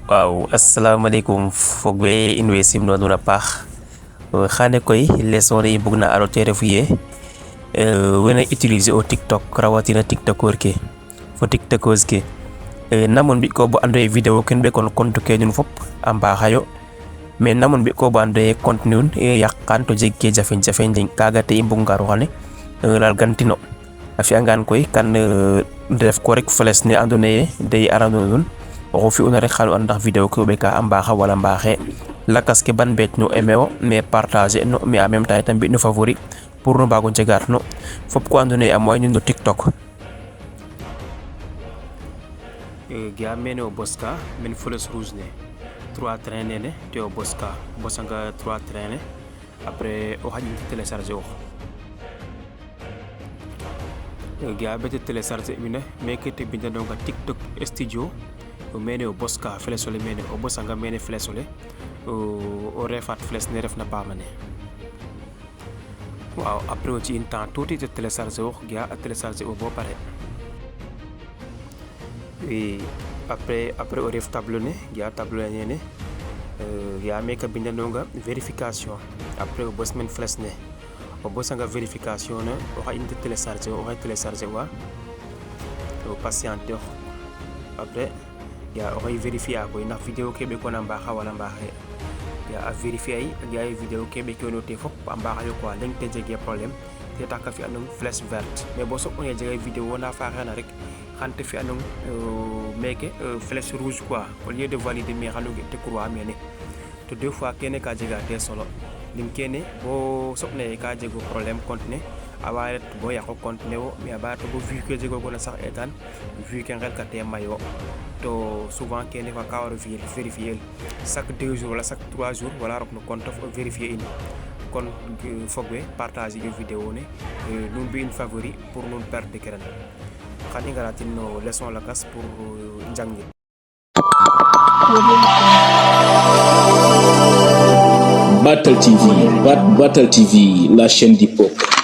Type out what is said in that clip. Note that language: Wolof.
waaw assalamualaikum fogbe inwe simno duna pax xane koy leçon yi bugg na arrêter refuye wena utiliser au tiktok rawatina tiktokor ke fo tiktokos ke namon bi ko bo ando video ken be kon compte ke ñun fop amba xayo mais namon bi ko bo ando contenu yakkan to jekke jafen jafen ding kaga te imbug ngaru xane lal gantino afi angan koy kan def ko rek fles ne andone day arano nun o fi una rek xalu ndax vidéo ko be ka ambaxa wala mbaxe lakas ke ban bet no emeo mais partager no mais en même temps tam bi no favori pour no bago jegat no fop ko andone am moy no tiktok ga meno boska men fleurs rouge ne 3 traîner ne te o boska bosanga 3 traîner après o hadi télécharger o ga bete télécharger mine mais que te binda donc tiktok studio o mene o boska flesole mene o bosanga mene flesole o refat fles ne refna pamane waaw après o ci in temps tout te télécharger o ga télécharger o bo pare et après o ref tableau ne ga tableau ne ya meka bindandonga vérification après o bos men fles ne o bosanga vérification ne o ha in télécharger o ha télécharger wa o patienter après ya o vérifier ko na vidéo kebe ko na mbaxa wala mbaxe ya a vérifier ya vidéo kebe ko noté fop mbaxa yo ko leng te jege problème te taka fi anum flash verte mais bo so oné jege vidéo na faxa na rek xante fi anum meke flash rouge quoi au lieu de valider mais xanu te croix mene to deux fois kene ka jega te solo lim kene bo so ne ka jego problème contenu awaret bo yako contenu mais abato bo vu que jego ko na sax etan vu que ngel ka te mayo to souvent kene fa ka wara vérifier chaque 2 jours wala chaque 3 jours wala rok no compte vérifier in kon fogwe partager une vidéo ne nous bi une favori pour nous perdre de keren xani ngaratin no leçon la casse pour njangni Battle TV, la chaîne du peuple.